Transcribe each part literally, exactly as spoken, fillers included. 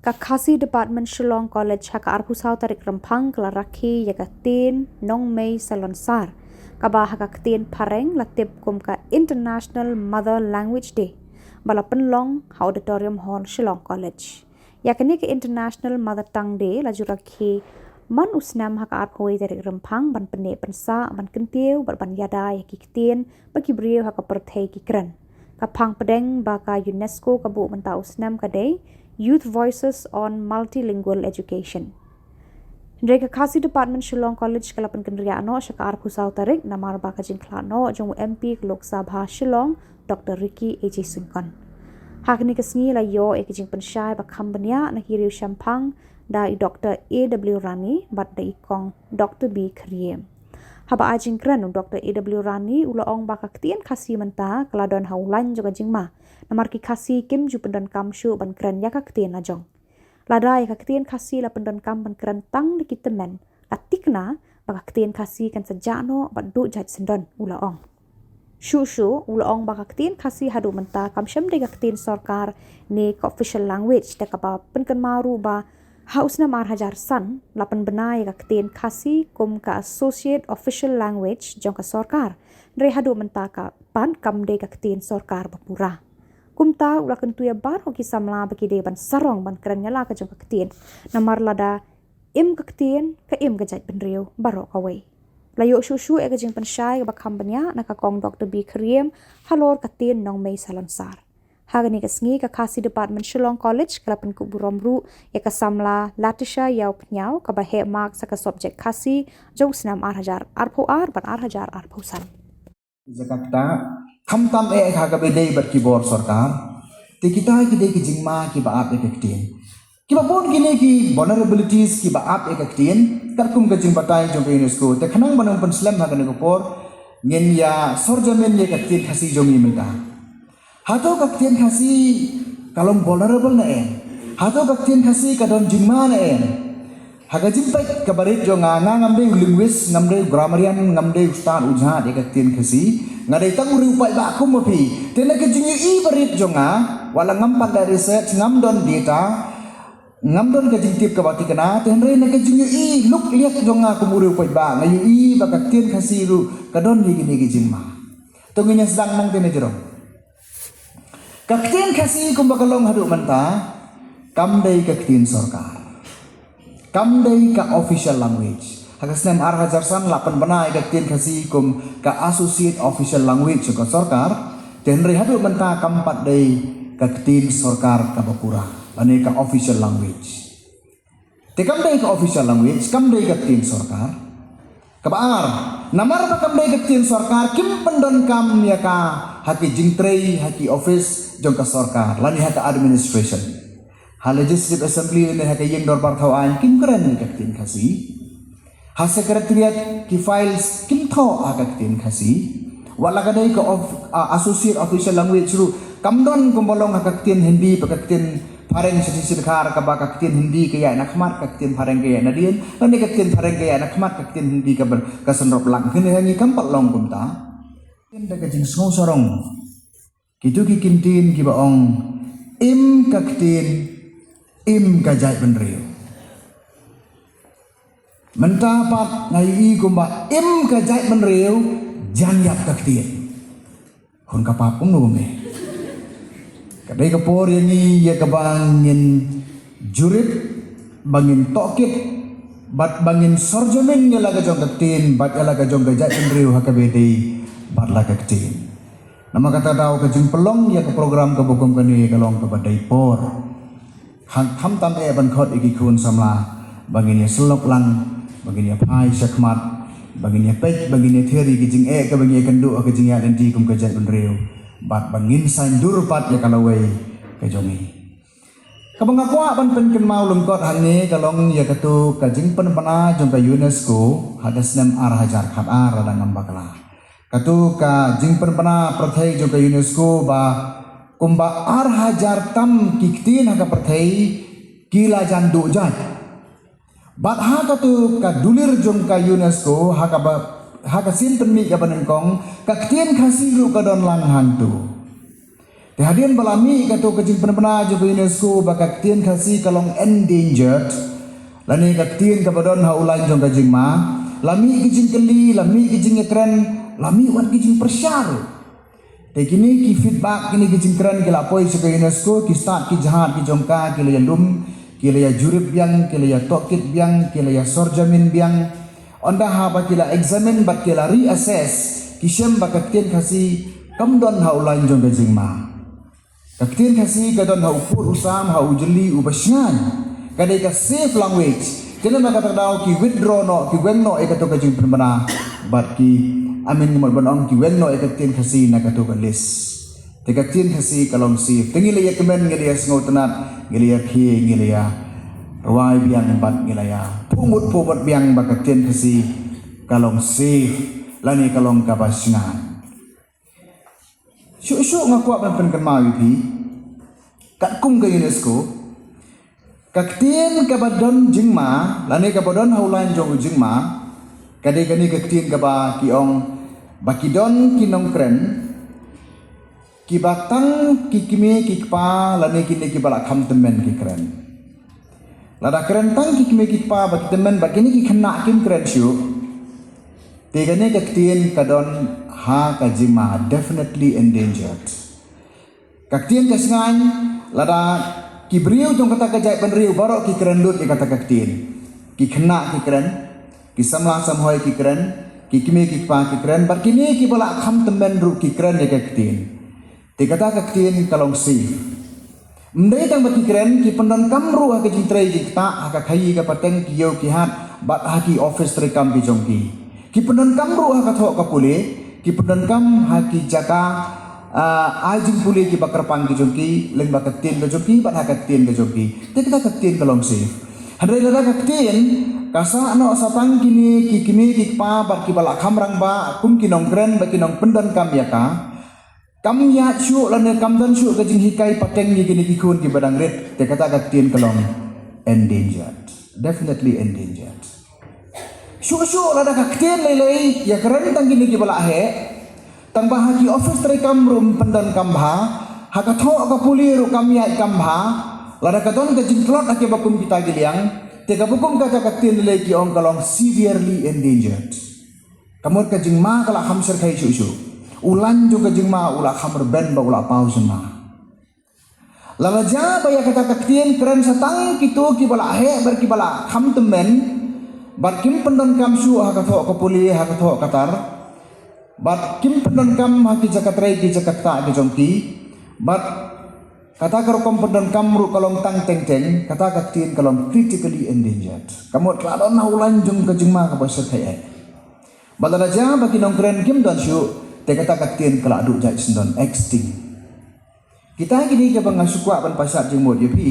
Ka Khasi Department Shillong College ha ka arphew saw tarik Rymphang ka la rakhe ïa ka ktien Nongmei Salonsar, kaba ha ka ktien phareng la tip kum ka International Mother Language Day, ba la pynlong ha Auditorium Hall Shillong College. Ïa kane ka International Mother Tongue Day la ju rakhe man u snem ha ka arphew tarik Rymphang ban pynneh pynsah, ban kyntiew bad ban ïada ïa ki ktien ba ki briew ha ka pyrthei ki kren. Ka phang pdeng ba ka UNESCO ka buh mynta u snem ka dei Youth Voices on Multilingual Education. Hynrei ka Khasi Department Shillong College ka la pynkynriah noh sha ka arphew saw tarik namar ba ka jingkhlad noh jong u M P ka Lok Sabha Shillong, Doctor Ricky A J Syngkon. Ha kane ka sngi la ïoh ïa ka jingpynshai ba kham bniah na ki riew shemphang da i Doctor A W Rani bad da i kong Doctor B Khriem. Haba ai jingkren, u Doctor A W Rani u la ong ba ka ktien Khasi mynta ka la don ha u lain jong ka jingma, namar ki Khasi kim ju pyndonkam shuh ban kren ïa ka ktien la jong. Lada ïa ka ktien Khasi la pyndonkam ban kren tang da ki tymmen, la thikna ba ka ktien Khasi kan sa jah noh bad duh jait syndon, u la ong. Shuh shuh u la ong ba ka ktien Khasi haduh mynta kam shym dei ka ktien sorkar ne ka official language, da kaba pynkynmaw ruh ba ha u snem ar hajar san la pynbna ïa ka ktien Khasi kum ka associate official language jong ka sorkar. Hynrei haduh mynta ka pat kam dei ka ktien sorkar ba pura. Kumta u la kyntu ïa baroh ki samla ba ki dei ban sarong ban kren ïa la ka jong ka ktien, namar lada im ka ktien ka im ka jaitbynriew baroh kawei. La ïoh shuh shuh ïa ka jingpynshai kaba kham bniah na ka kong Doctor B Khriem halor ka ktien Nongmei Salonsar. Ha kane ka sngi ka Khasi Department Shillong College ka la pynkup burom ruh ïa ka samla Latisha Ïawphniaw kaba heh mark sa ka subject Khasi jong u snem ar hajar arphew ar bad ar hajar arphew san. Jaka kata, khamtam eh ha kaba dei bad ki bor sorkar, te kita ki dei ki jingma kiba ap ïa ka ktien. Kiba bun kine ki vulnerabilities kiba ap ïa ka ktien, katkum ka jingbatai jong ka UNESCO. Te khnang ban ym pynslem ha kane ka por, ngin ïa sorjamin ïa ka ktien Khasi jong ngi mynta. Hato ka ktien Khasi ka long vulnerable ne em? Hato ka ktien Khasi ka don jingma ne em? Ha ka jingpeit kaba rit jong nga, nga ngam dei u linguist, ngam dei u grammarian, ngam dei u stad u jhad ïa ka ktien Khasi. Nga dei tang u riewpaidbah kum ma phi. Te na ka jingïohi ba rit jong nga, wat la ngam pat leh research, ngam don data, ngam don ka jingtip kaba thikna, te hynrei na ka jingïohi luk liat jong nga kum u riewpaidbah, nga ïohi ba ka ktien Khasi ruh ka don ïa kine ki jingma. To ngin ïa sdang nangta ne jrong. Ka ktien Khasi kumba ka long haduh mynta, kam dei ka ktien sorkar. Kam dei ka official language. Ha ka snem ar hajar san la pynbna ïa ka ktien Khasi kum ka associate official language jong ka sorkar. Te hynrei haduh mynta kam pat dei ka ktien sorkar kaba pura, lane ka official language. Te kam dei ka official language, kam dei ka ktien sorkar. Kaba ar, namar ba kam dei ka ktien sorkar, kim pyndonkam ïa ka ha ki jingtrei, ha ki office jong ka sorkar, lane ha ka administration. Ha Legislative Assembly lane ha ka ïing dorbar thaw aiñ, kim kren ïa ka ktien Khasi. Ha Secretariat ki files kim thoh ha ka ktien Khasi. Wat la ka dei ka of, a, associate official language ruh, kam don kumba long ha ka ktien Hindi bad ka ktien phareng shathie shadkhar, kaba ka ktien Hindi ka ïaid na khmat, ka ktien phareng ka ïaid na dien, lane ka ktien phareng ka ïaid na khmat, ka ktien Hindi ka ber, ka synrop lang. Kine ha ngi kam pat long kumta. Ktien da ka jingsngew sarong. Kitu ki kyntien kiba ong, im ka ktien, im ka jaitbynriew. Mynta pat nga ïohi kumba im ka jaitbynriew, jan ïap ka ktien. Khun ka pap kumno ba me. Ka dei ka por ïa ngi ïa kaba ngin jurip, ba ngin tohkit, bad ba ngin sorjamin ïa la ka jong ka ktien, bad ïa la ka jong ka jaitbynriew ha kaba dei bad la ka ktien. Namar kata daw ka jingpynlong ïa ka program kaba kum kane ka long kaba dei por. Kham, khamtam eh ban khot ïa ki khun samla ba ngin ïa sylloh lang, ba ngin ïa phai shakhmat, ba ngin ïa peit, ba ngin ïa thied ïa ki jingeh kaba ngi ïa kynduh ha ka jingïaid lynti kum ka jaitbynriew, bad ba ngin saiñdur pat ïa ka lawei ka jong ngi. Kaba nga kwah ban pynkynmaw lyngkot hangne ka long ïa katu ka jingpynbna jong ka UNESCO ha ka snem ar hajar khatar, lada ngam bakla. Katu ka jingpynbna pyrthei jong ka UNESCO ba kumba ar hajar tam ki ktien ha ka pyrthei ki la jan duh jait. Bad ha katu ka dulir jong ka UNESCO, ha kaba, ha ka sien pynmih kaba nyngkong, ka ktien Khasi ruh ka don lang hangtu. Hadien ba la mih kato ka jingpynbna jong ka UNESCO ba ka ktien Khasi ka long endangered, lane ka ktien kaba don ha u lain jong ka jingma, la mih ki jingkylli, la mih ki jingïakren, la mih wat ki jingpyrshah. Te kine ki feedback, kine ki jingkren ki la poi sha ka UNESCO, ki stad ki jahar ki jong ka, ki la ïalum, ki la ïajurip biang, ki la ïatohkit biang, ki la ïasorjamin biang. Ynda haba ki la examine bad ki la reassess, ki shem ba ka ktien Khasi kam don ha u lain jong ka jingma. Ka ktien Khasi ka don ha u pud u sam, ha u jylli uba shngaiñ. Ka dei ka safe language. Te namar kata ka daw ki withdraw noh, ki weng noh ïa kato ka jingpynbna. Bad ki, I mean, ngi mut ban ong, ki weng noh ïa ka ktien Khasi na kato ka list. Te ka ktien Khasi ka long safe. Te ngi la ïakmen, ngi la ïasngewtynnat, ngi la ïakhie, ngi la ïarwai biang bad ngi la ïaphuh mut, phuh mut biang ba ka ktien Khasi ka long safe, lane ka long kaba shngaiñ. Shuh shuh nga kwah ban pynkynmaw ïa phi, katkum ka UNESCO, ka ktien kaba don jingma, lane kaba don ha u lain jong u jingma, ka dei kane ka ktien kaba ki ong ba ki don ki nongkren kiba tang ki kmie ki kpa, lane kine kiba la kham tymmen ki kren. Lada kren tang ki kmie ki kpa bad ki tymmen bad kine ki khynnah kim kren shuh, te kane ka ktien ka don ha ka jingma, definitely endangered. Ka ktien ka shngaiñ lada ki briew jong kata ka jaitbynriew baroh ki kren lut ïa kata ka ktien. Ki khynnah ki kren, ki samla samhoi ki kren, ki kmie ki kpa ki kren, bad kine kiba la kham tymmen ruh ki kren ïa ka ktien. Te kata ka ktien ka long safe. Ym dei tang ba ki kren, ki pyndonkam ruh ha ka jingtrei jingktah, ha ka khaïi ka pateng, ki ïew ki hat, bad ha ki office treikam ki jong ki. Ki pyndonkam ruh ha ka thoh ka pule, ki pyndonkam ha ki jaka, ah, ai jingpule kiba kyrpang ki jong ki, lyngba ka ktien ka jong ki, bad ha ka ktien ka jong ki. Te kata ka ktien ka long safe. Hynrei lada ka ktien ka sah noh sa tang kine ki kmie ki kpa bad kiba la kham rangbah kum ki nongkren bad ki nongpyndonkam ïa ka, kam ïaid shuh lane kam don shuh ka jinghikai pateng ïa kine ki khun kiba dang rit, te kata ka ktien ka long endangered. Definitely endangered. Shuh shuh lada ka ktien lei lei ïakren tang kine kiba la heh, tang ba ha ki office treikam ruh ym pyndonkam bha, ha ka thoh ka pule ruh kam ïaid kam bha, lada ka don ka jingtlot ha kiba kum kita ki liang, te kaba kum kata ka ktien lei lei ki ong ka long severely endangered. Ka mut ka jingma ka la kham shyrkhei shuh shuh. U lain jong ka jingma u la kham rben bad u la paw sha ma. Lada jia ba ïa kata ka ktien kren sa tang kito kiba la heh bad kiba la kham tymmen, bad kim pyndonkam shuh ha ka thoh ka pule, ha ka thoh ka tar, bad kim pyndonkam ha ki jaka trei ki jaka ktah ki jong ki, bad kata ka rukom pyndonkam ruh ka long tang teng teng, kata ka ktien ka long critically endangered. Ka mut ka la don ha u lain jong ka jingma kaba shyrkhei eh. Bad lada jia ba ki nongkren kim don shuh, te kata ka ktien ka la duh jait syndon, extinct. Kita kine kiba nga shu kwah ban pashat jingmut ïa phi,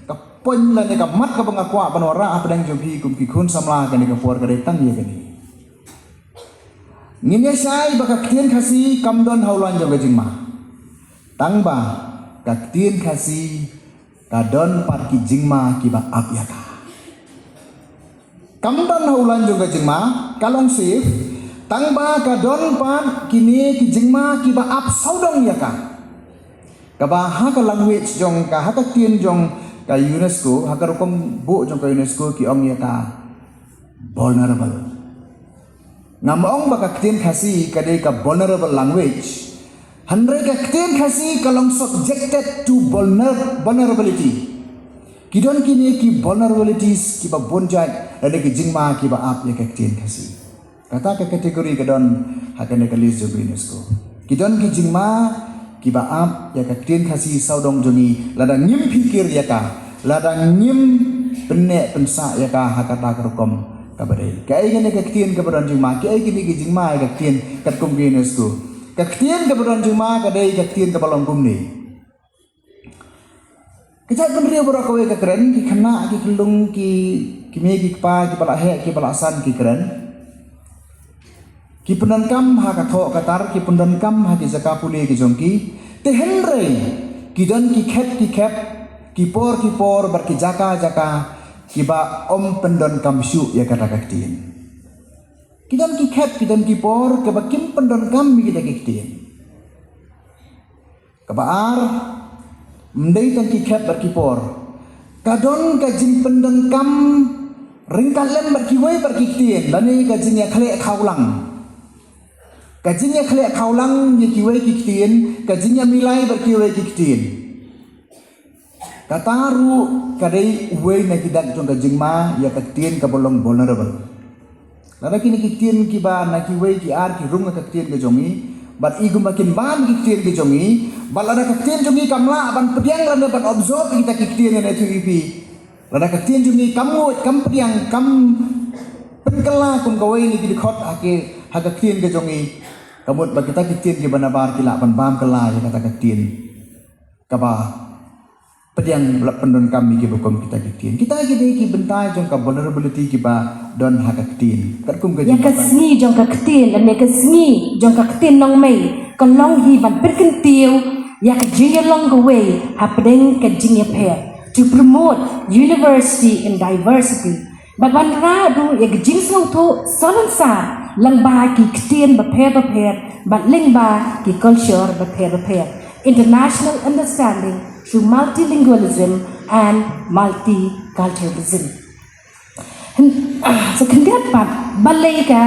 ka point lane ka mat kaba nga kwah ban wanrah hapdeng jong phi kum ki khun samla kane ka por ka dei tang ïa kane. Ngin ïa shai ba ka ktien Khasi kam don ha u lain jong ka jingma. Tang ba ka ktien Khasi ka don pat ki jingma kiba ap ïa ka. Kam don ha u lain jong ka jingma, ka long safe, tang ba ka don pat kine ki jingma kiba ap sawdong ïa ka. Kaba ha ka language jong ka, ha ka ktien jong ka UNESCO, ha ka rukom buh jong ka UNESCO ki ong ïa ka vulnerable. Ngam ong ba ka ktien Khasi ka dei ka vulnerable language. Hynrei ka ktien Khasi ka long subjected to vulner-, vulnerability. Ki don kine ki vulnerabilities kiba bun jait, lane ki jingma kiba ap ïa ka ktien Khasi. Kata ka category ka don ha kane ka list jong UNESCO. Ki don ki jingma kiba ap ïa ka ktien Khasi sawdong jong ngi, lada ngim phikir ïa ka, lada ngim pynneh pynsah ïa ka ha kata ka rukom kaba dei. Kaei kane ka ktien kaba don jingma, kaei kine ki jingma ïa ka ktien katkum ka UNESCO. Ka ktien kaba don jingma ka dei ka ktien kaba long kumne. Ka jaitbynriew baroh kawei ka kren, ki khynnah, ki khyllung, ki, ki kmie, ki kpa, kiba la heh, kiba la san, ki kren. Ki pyndonkam ha ka thoh ka tar, ki pyndonkam ha ki jaka pule ki jong ki. Te hynrei ki don ki khep ki khep, ki por ki por, bad ki jaka jaka, kiba ym pyndonkam shuh ïa kata ka ktien. Ki don ki khep, ki don ki por, kiba kim pyndonkam ïa kita ki ktien. Kaba ar, ym dei tang ki khep bad ki por. Ka don ka jingpyndonkam ryngkat lem bad kiwei pat ki ktien, lane ka jingïakhleh khawlang. Ka jingïakhleh khawlang ïa kiwei ki ktien, ka jingïamilai bad kiwei ki ktien. Kata ruh ka dei uwei na ki dak jong ka jingma ïa ka ktien kaba long vulnerable. Lada kine ki ktien kiba na kiwei ki ar ki rung ha ka ktien ka jong ngi, bad i kumba kin bam ki ktien ka jong ngi, bad lada ka ktien jong ngi kam lah ban pdiang lane ban absorb ïa kita ki ktien, ïa na tu ipi. Lada ka ktien jong ngi kam nguid, kam pdiang, kam pynkylla kum kawei na ki dkhot ha ki, ha ka ktien ka jong ngi, ka mut ba kita ki ktien kiba nabar ki lah ban bam kylla ïa kata ka ktien kaba pdiang, ba la pyndonkam ïa kiba kum kita ki ktien. Kita ki dei ki bynta jong ka vulnerability kiba don ha ka ktien. Katkum ka ïa ka jingkata sngi jong ka ktien, lane ka sngi jong ka ktien nongmei, ka long hi ban pynkyntiew ïa ka jingïalong kawei hapdeng ka jingïapher, to promote university in diversity. Bad ban rah ruh ïa ka jingsngewthuh salonsar lyngba ki ktien bapher bapher bad lyngba ki culture bapher bapher. International understanding through multilingualism and multiculturalism. Hyn-, ah, sa khyndiat pat, balei ka,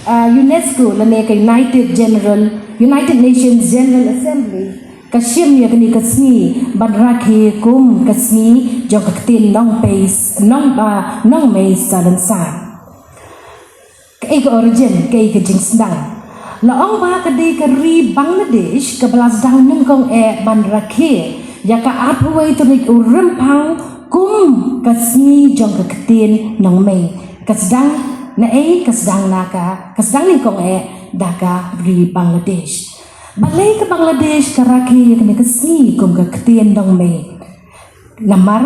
ah, UNESCO lane ka United General, United Nations General Assembly ka shim ïa kane ka sngi ban rakhe kum ka sngi jong ka ktien nongpei, nong, ah, nongmei salonsar. Kaei ka origin, kaei ka jingsdang? La ong ba ka dei ka ri Bangladesh kaba la sdang nyngkong eh ban rakhe ïa ka arphew wei tarik u Rymphang kum ka sngi jong ka ktien nongmei. Ka sdang naei? Ka sdang na ka, ka sdang nyngkong eh da ka ri Bangladesh. Balei ka Bangladesh ka rakhe ïa kane ka sngi kum ka ktien nongmei? Namar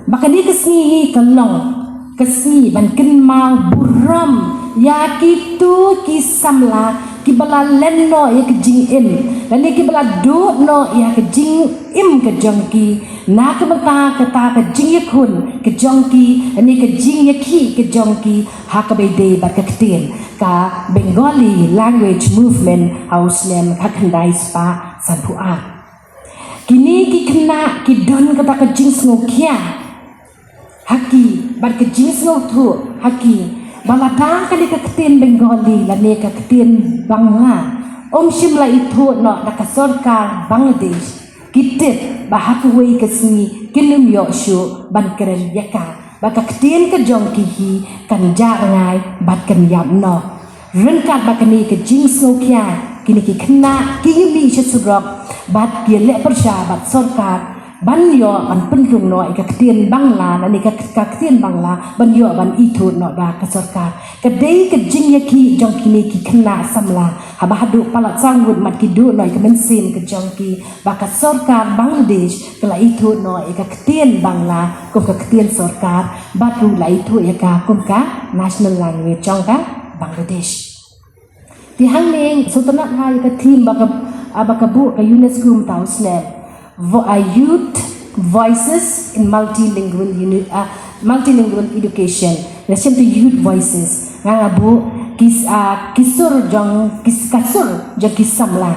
ba kane ka sngi hi ka long ka sngi ban kynmaw burom ïa kito ki samla kiba la len noh ïa ka jingim, lane kiba la duh noh ïa ka jingim ka jong ki na ka bynta kata ka jingïakhun ka jong ki, lane ka jingïakhih ka jong ki ha kaba ïadei bad ka ktien, ka Bengali Language Movement ha u snem khatkhyndai spah sanphew ar. Kine ki khynnah ki don kata ka jingsngewkhia ha ki bad ka jingsngewthuh ha ki ba lada kane ka ktien Bengali lane ka ktien Bangla ym shym la ithuh noh da ka sorkar Bangladesh, ki tip ba ha kawei ka sngi kin ym ïoh shuh ban kren ïa ka, ba ka ktien ka jong ki hi kan jah rngai bad kan ïap noh. Ryngkat bad kane ka jingsngewkhia, kine ki khynnah ki ïa mih sha surok bad ki ïa leh pyrshah bad sorkar ban ïoh ban pynrung noh ïa ka ktien Bangla, lane ka, ka ktien Bangla ban ïoh ban ithuh noh da ka sorkar. Ka dei ka jingïakhih jong kine ki khynnah samla haba haduh palat saw ngut mat ki duh noh ïa ka mynsiem ka jong ki ba ka sorkar Bangladesh ka la ithuh noh ïa ka ktien Bangla kum ka ktien sorkar, bad ruh la ithuh ïa ka kum ka national language jong ka Bangladesh. Te hangne sngewtynnat ha ïa ka theme ba ka, ah, ba ka buh ka UNESCO mynta u snem. Vo-, ah, Youth Voices in Multilingual Uni-, ah, Multilingual Education. Nga shim te Youth Voices. Nga, nga buh ki s-, ah, ki sur jong, ki s-, ka sur jong ki samla.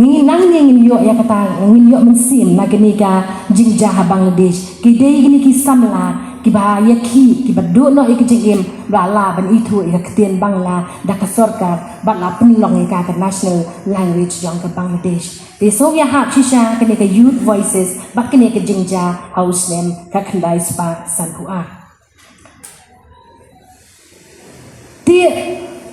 Ngi nang ngi ngin ïoh ïa kata, ngin ïoh mynsiem na kane ka jingjia ha Bangladesh. Ki dei kine ki samla kiba ïakhih, kiba duh noh ïa ka jingim, ba la lah ban ithuh ïa ka ktien Bangla da ka sorkar, bad la pynlong ïa ka ka national language jong ka Bangladesh. Te sngewbha hap shisha kane ka Youth Voices bad kane ka jingjia ha u snem khatkhyndai spah sanphew ar. Te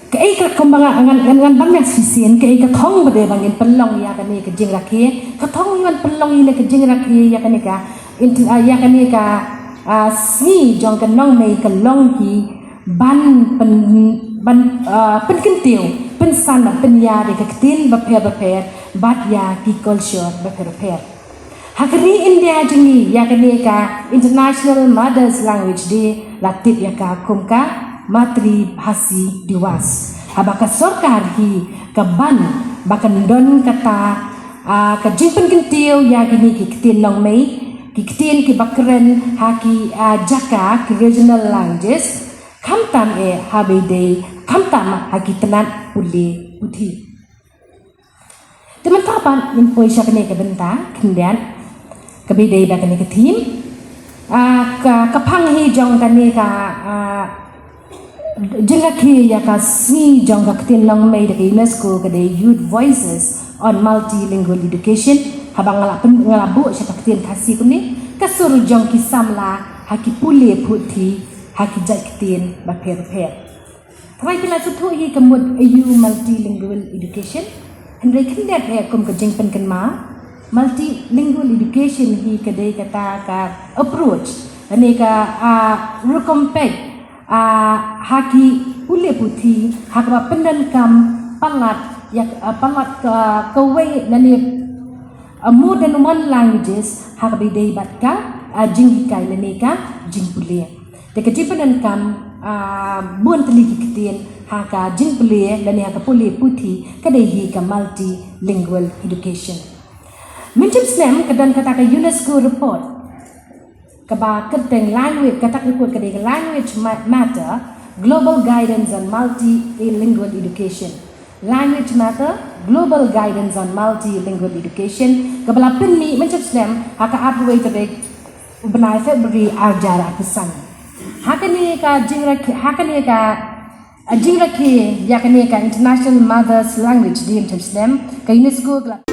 kaei ka, kumba nga, ngan, ngan, ngan ban ïa shisien, kaei ka thong ba dei ba ngin pynlong ïa kane ka jingrakhe, ka thong ngan pynlong ïa kane ka jingrakhe, ïa kane ka, int-, ah, ïa kane ka, ah, sngi jong ka nongmei ka long hi ban pyn-, ban, ah, pynkyntiew, pynsan bad pynïar ïa ka ktien bapher bapher bad ïa ki culture bapher bapher. Ha ka ri India jong ngi, ïa kane ka International Mothers Language Day la tip ïa ka kum ka Matri Bhasi Diwas. Haba ka sorkar hi ka ban ba kan don kata, ah, ka jingpynkyntiew ïa kine ki ktien nongmei, ki ktien kiba kren ha ki, ah, jaka, ki regional languages, khamtam eh haba ïadei, khamtam ha ki tnat pule puthi. Te mynta pat ngin poi sha kane ka bynta khyndiat kaba dei ba kane ka theme. Ah, ka, ka phang hi jong kane ka, ah, jingrakhe ïa ka sngi jong ka ktien nongmei da ka UNESCO ka dei Youth Voices on Multilingual Education. Haba nga la pyn-, nga la buh sha ka ktien Khasi kumne, ka sur jong ki samla ha ki pule puthi ha ki jait ktien bapher bapher. Trai ki la sngewthuh hi ka mut aïu multilingual education. Hynrei khyndiat eh kum ka jingpynkynmaw, multilingual education hi ka dei kata ka approach lane ka, ah, rukom peit, ah, ha ki pule puthi ha kaba pyndonkam palat ïa, ah, palat ka, kawei lane, ah, more than one languages ha kaba dei bad ka, ah, jinghikai lane ka jingpule. Te ka jingpyndonkam, ah, bun tylli ki ktien ha ka jingpule lane ha ka pule puthi ka dei hi ka multilingual education. Mynta snem ka don kata ka UNESCO report kaba kyrteng language, kata ka report ka dei ka Language Ma-, Matter, Global Guidance on Multilingual Education. Language Matter, Global Guidance on Multilingual Education, kaba la pynmih mynta snem ha ka arphew wei tarik u bnai February arhajar arphew san. Ha kane ka jingrakhe, ha kane ka, ah, jingrakhe ïa kane ka International Mothers Language Day mynta snem, ka UNESCO ka la